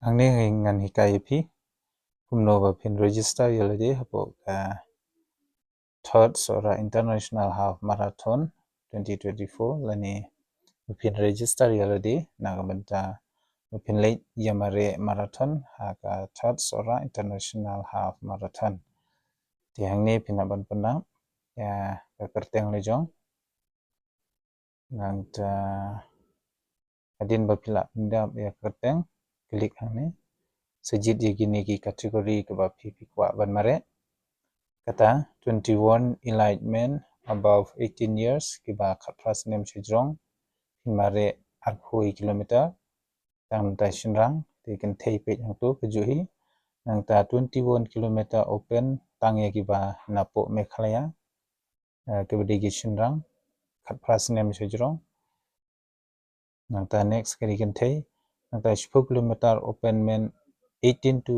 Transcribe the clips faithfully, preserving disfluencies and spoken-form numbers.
Hangne ngan hikai ïa phi kumno ba phin register ïa lade hapoh ka third Sohra International Half Marathon twenty twenty-four lane ba phin register ïa lade na ka bynta ba phin leit ïa mareh marathon ha ka third Sohra International Half Marathon. Te hangne phin lah ban pyndap ïa ka kyrteng la jong. Nangta hadien ba phi lah pyndap ïa ka kyrteng, klik hangne. Sa jied ïa kine ki category kiba phi phi kwah ban mareh. Kata twenty-one elite men above eighteen years, kiba khatphra snem sha jrong, phin mareh arphew kilometer. Tang mynta shynrang, te kynthei peit hangto kajuh hi. Nangta twenty-one kilometer open, tang ïa kiba napoh Meghalaya. Eh, kiba dei ki shynrang khatphra snem sha jrong. Nangta next ka dei kynthei. Nangta shiphew kilometer open men eighteen to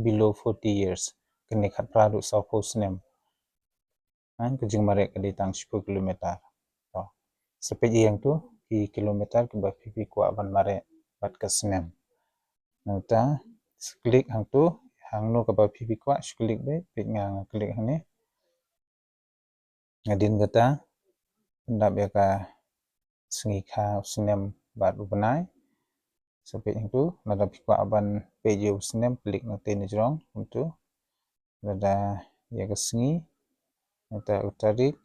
below forty years. Kane khatphra haduh sawphew snem. Ngan ka jingmareh ka dei tang shiphew kilometer. To. Sa peit ïa hangto ki kilometer kiba phi phi kwah ban mareh bad ka snem. Nangta klik hangto, hangno kaba phi phi kwah, shu klik beit, peit nga nga klik hangne. Hadien kata pyndap ïa ka sngi kha, u snem bad u bnai. Sa peit hangto, lada phi kwah ban peit ïa u snem, klik na tei na jrong kumto. Lada ïa ka sngi, nangta u tarik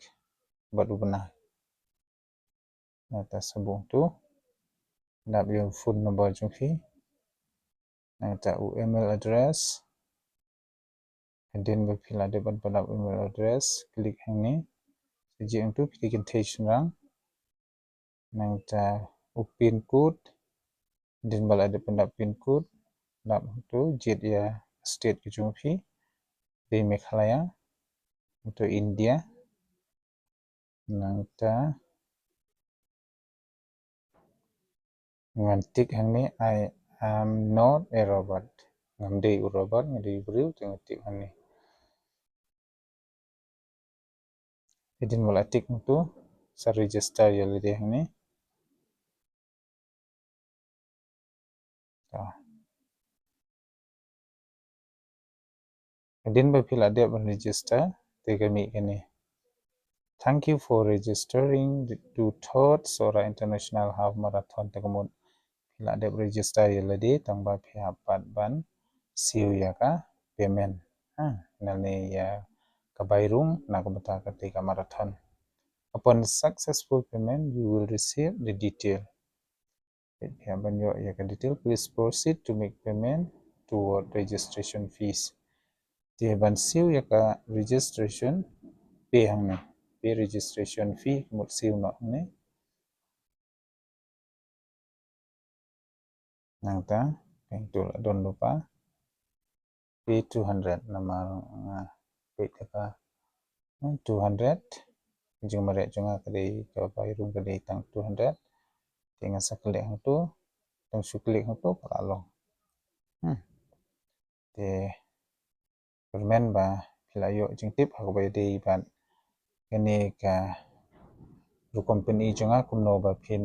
bad u bnai. Nangta sa buh hangto, pyndap ïa u phone number jong phi. Nangta u email address. Hadien ba phi la dep ban pyndap email address, klik hangne. Sa jied hangto, phi dei kynthei shynrang. Nangta u pin code. Hadien ba la dep pyndap pin code, pyndap hangto, jied ïa state ka jong phi. Dei Meghalaya. Hangto India. Nangta ngan tick hangne, "I am not a robot." Ngam dei u robot, nga dei u briew, te ngan tick hangne. Hadien ba la tick hangto, sa register ïa lade hangne. To. Hadien ba phi la dep ban register, te ka mih kane. "Thank you for registering to third Sohra International Half Marathon." Te ka mut phi la dep register ïa lade, tang ba phi hap pat ban siew ïa ka payment. Ha, nane ïa ka bai rung na ka bynta kata ka marathon. "Upon successful payment, you will receive the detail." Phi hap ban ïoh ïa ka detail. "Please proceed to make payment toward registration fees." Te ban siew ïa ka registration fee hangne. Pay registration fee, mut siew noh hangne. Nangta, pyntu la don lypa. Pay two hundred, namar nga pay ka, eh, two hundred. Jingmareh jong nga ka dei, ka bai rung ka dei tang two hundred. Te nga sa klik hangto, tang shu klik hangto ka la long. Hmm. Te kyrmen ba phi la ïoh jingtip ha kaba ïadei bad kane ka rukom pyni jong nga kumno ba phin,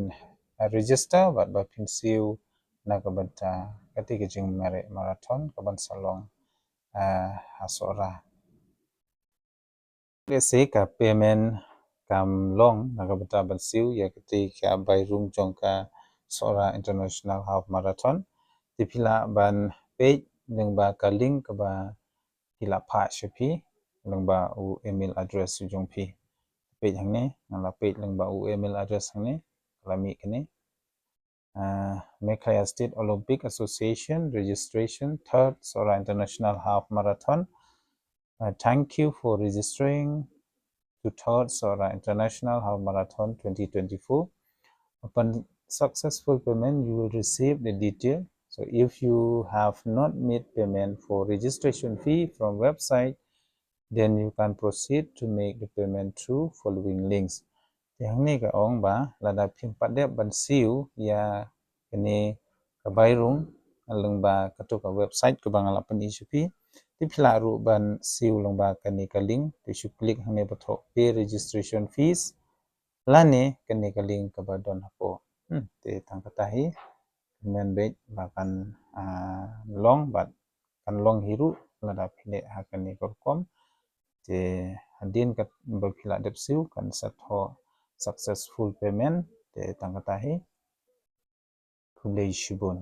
ah, register bad ba phin siew na ka bynta kata ka jingmareh marathon kaban sa long, ah, ha Sohra. Lehse ka payment kam long na ka bynta ban siew ïa kata ka bai rung jong ka Sohra International Half Marathon, te phi lah ban peit lyngba ka link kaba ki la phah sha phi lyngba u email address jong phi. Peit hangne, nga la peit lyngba u email address hangne, ka la mih kane. Uh, Meghalaya State Olympic Association registration, third Sohra International Half Marathon. Uh, thank you for registering to third Sohra International Half Marathon twenty twenty-four. Upon successful payment, you will receive the detail. So if you have not made payment for registration fee from website, then you can proceed to make the payment through following links. Te hangne ka ong ba lada phim pat dep ban siew ïa kane ka bai rung lyngba kato ka website kaba nga la pyni sha phi, te phi lah ruh ban siew lyngba kane ka link, te shu klik hangne ba thoh pay registration fees lane kane ka link kaba don hapoh. Hmm, te tang kata hi. payment beit ba kan, ah, long bad kan long hi ruh lada phi leh ha kane ka rukom. Te hadien katba phi la dep siew kan sa thoh successful payment. Te tang kata hi. Khublei shibun.